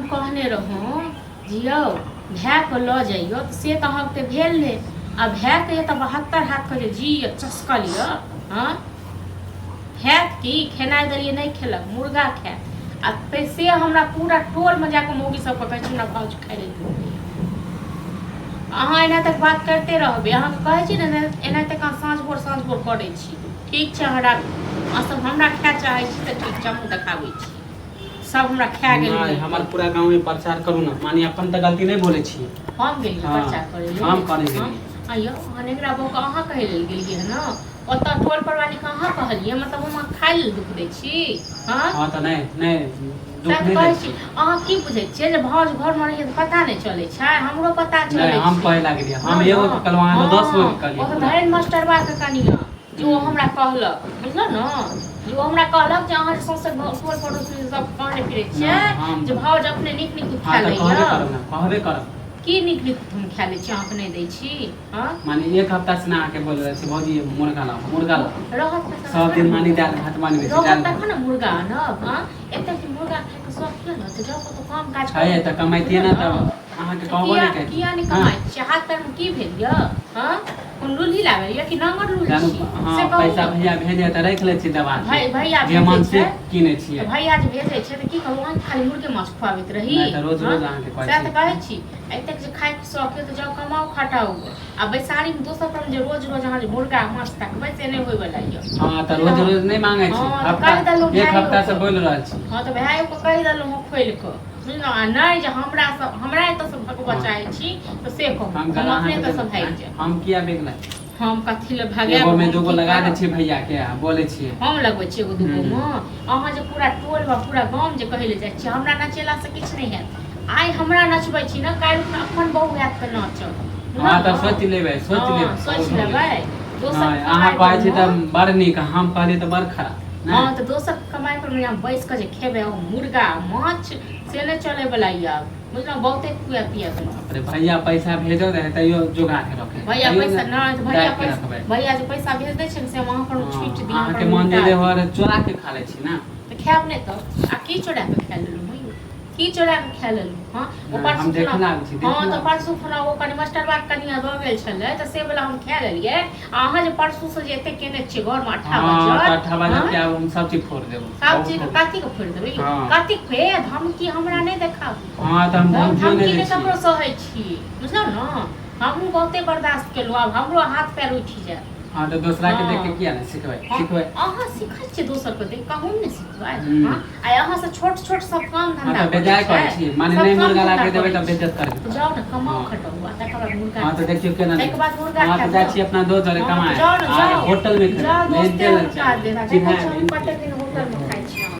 कहने रहौं जे यौ भायके लऽ जइयौ तऽ से तऽ अहाँके भेल नहि। आ भायके तऽ 72 हाथके जे जी यऽ चसकल यऽ। हँ, हैत की? खेनाइ देलियै नहि खेलक, मुर्गा खायत। आ से हमरा पूरा टोलमे जाकऽ मौगी सबके कहै छै हमरा भाउज खाइ लेल दूध दैये। अहाँ एना तक बात करिते रहबै। अहाँके कहै छी ने, एना तक अहाँ साँझ भोर साँझ भोर करै छी। ठीक छै, अहाँ राखू। अहाँ सब हमरा खाय चाहै छी तऽ ठीक छै, हमहूँ देखाबै छी। सब हमरा खा गेल। नहि, हमर पूरा गाँव में प्रचार करू ने। माने अपन तऽ गलती नहि बोलै छी। हम गेलियै प्रचार करै लेल? हम करै गेलियै। आइयो अनेगरा बहू अहाँ कहै लेल गेलियै हँ ने? ओतऽ टोल पर वाली के अहाँ कहलियै? मतलब हम अहाँ खाय लेल दुख दै छी? हँ। हँ तऽ नहि नहि, दुख सएह तऽ नहि कहै दै छी। छी। अहाँ की बुझै छियै जे भाउज घरमे रहैया तऽ पता नहि चलै छै? हमरो पता नहि चलै हम छै। कहै लागलियै, हम हँ एगो ने के कहलहुँ, अहाँके 10 गो के हँ कहलियै ओ तऽ पूरा। धैर्य मास्टरबा के कनिया जे ओ हमरा कहलक, बुझलहुँ ने, जे ओ हमरा कहलक जे अहाँ जे सौंसे टोल पड़ोस सब कहने फिरै छियै नहि हम जे भाउज अपने नीक नीक हँ खा तऽ लैया। कहबे करब ने, कहबे करब। की नीक नीक हम खा लै छी, अहाँके नहि दै छी? हँ, माने एक हफ्ता से ना अहाँके बोल रहल छी, भौजी मुर्गा लाओ, मुर्गा लाओ। रहत तखन सब दिन ने मानी मुर्गा। दालि भात बनबै छी। रहत दालि भात तखन ने मुर्गा आनब। हँ, एतेक जे मुर्गा खायके शौक यऽ ने तऽ जाउ कतहु काम काज है करू। तऽ कमैतियै बुझलहुँ ने ने? तब अहाँके तऽ कहबो किया नहि करितियै। किया नहि हँ कमाइ छियै? हाथ पैरमे की भेल यऽ? हँ, कोन लुल्ही लागल यऽ कि नांगर लुल्ही जानू छी हँ से कहू पैसा ने। भैया भेजै तऽ राखि लै छियै दबा के। भैया जे भेजै मन से छै कीनै तऽ छियै। भैया जे भेजै छै तऽ की कहू, अहाँके खाली मुर्गे माछ खुआबैत रही? नहि तऽ रोज हँ, रोज अहाँके कहै सएह तऽ छी। कहै छी। एतेक जे खायके शौक यऽ तऽ जाउ कमाउ खटाउ। आ बैसारीमे दोसर पर जे रोज रोज अहाँ जे मुर्गा माछ तकबै से नहि होइवला यऽ। हँ तऽ रोज बुझलहुँ? रोज नहि मांगै छी। हँ तऽ हफ्ता कहि देलहुँ एक हफ्ता से भाइयोके। बोलि रहल छी। हँ तऽ भाइयोके कहि देलहुँ हँ खोलि कऽ, बुझलहुँ? आ नहि जे हमरा सब हमरा एतऽसँ भगबऽ हँ चाहै छी तऽ से कहू, हम हम अपने अहाँके एतऽसँ भागि जायब। हम किया बिगलै? हम कथी लए भगायब? एगो मे हम दूगो की लगा दै करब? छियै भैया के आ बोलै छियै। हम लगबै छियै एगो दूगो हूँ मे? अहाँ जे पूरा टोल वा पूरा गाम जे कहै लए जाइ छियै, हमरा नचेलासँ किछु नहि हैत। आइ हमरा नचबै छी ने, काल्हि खुना अपन बहू हैत तऽ नाचब। हँ बुझलहुँ तऽ ने? सोचि लेबै, सोचि हँ, लेबै। सोचि लेबै। दोसर नहि, अहाँ कमाइ कहै छी परमे तऽ बड़ नीक, हम कहलियै तऽ बड़ खराब। हँ नहि तऽ दोसर कमाइ पर बैस कऽ जे खेबै ओ मुर्गा माछ से नहि चलैवला यऽ आब, बुझलहुँ? बहुते खुआ पिया देलहुँ। अरे भैया पैसा भेजो रहे तैयो जोगा के रखे। भैया तैयो पैसा ने नहि तऽ भैया दाबि के पैसा रखबै। भैया जे पैसा भेज दै छै ने से हम अहाँ पर छुटि दी, अहाँ अहाँके पर मन जे लुटा दे दी। हो चोरा के खा लै छी ने। तऽ खायब नहि तऽ? आ की चोरा कऽ खा लेलहुँ हँ यौ? की चोरा कऽ खा लेलहुँ? हँ, ओ नहि, परसू हम खुना देखे लागै छी, हँ देखे तऽ लागै छी। परसू खुना ओ कनि मास्टरबा के कनिया दऽ गेल छलै तऽ से वला हम खा लेलियै। आ अहाँ जे परसू से जे एते केने छियै घरमे अट्ठा हँ तऽ बजट अट्ठा बजट हँ के आब हम सब चीज फोड़ देबो। सब बहुत चीज हो गेल। कथी के फोड़ि देबै यौ? हँ। कथी हे, धमकी हमरा नहि देखाबू। हँ तऽ हम हम धमकियो नहि धमकी दै नहि छी। ककरो सहै छी, बुझलहुँ ने? हमहूँ बहुते बर्दाश्त केलहुँ, आब हमरो हाथ पैर उठि जायत। हँ तऽ दोसरा के देख के हँ किया नहि सिखबै? हँ सिखबै। अहाँ सिखै छियै दोसर के देख कऽ, हम नहि सिखबै? हूँ हँ, आइ अहाँ से छोट छोट सब काम हँ धंधा तऽ करै बेजाय छै। करै छी। माने सब नहि काम मुर्गा ला धंधा के देबै करै तऽ छी बेज्जत करबै। तऽ जाउ ने कमाउ हँ खटाउ आ तकर बाद मुर्गा हँ तऽ खायब। देखियौ केना ताहिके बाद मुर्गा हँ तऽ खायब जाइ ने। छी अपना दोस्त जरे हँ तऽ कमाए जाउ ने, आ जाउ होटल मे खेबै। जाउ, नहि दोस्ते देलक अहाँके काज देत। आ देखै चिन्हाय छी हम कते दिन होटल मे खाइ छी अहाँ।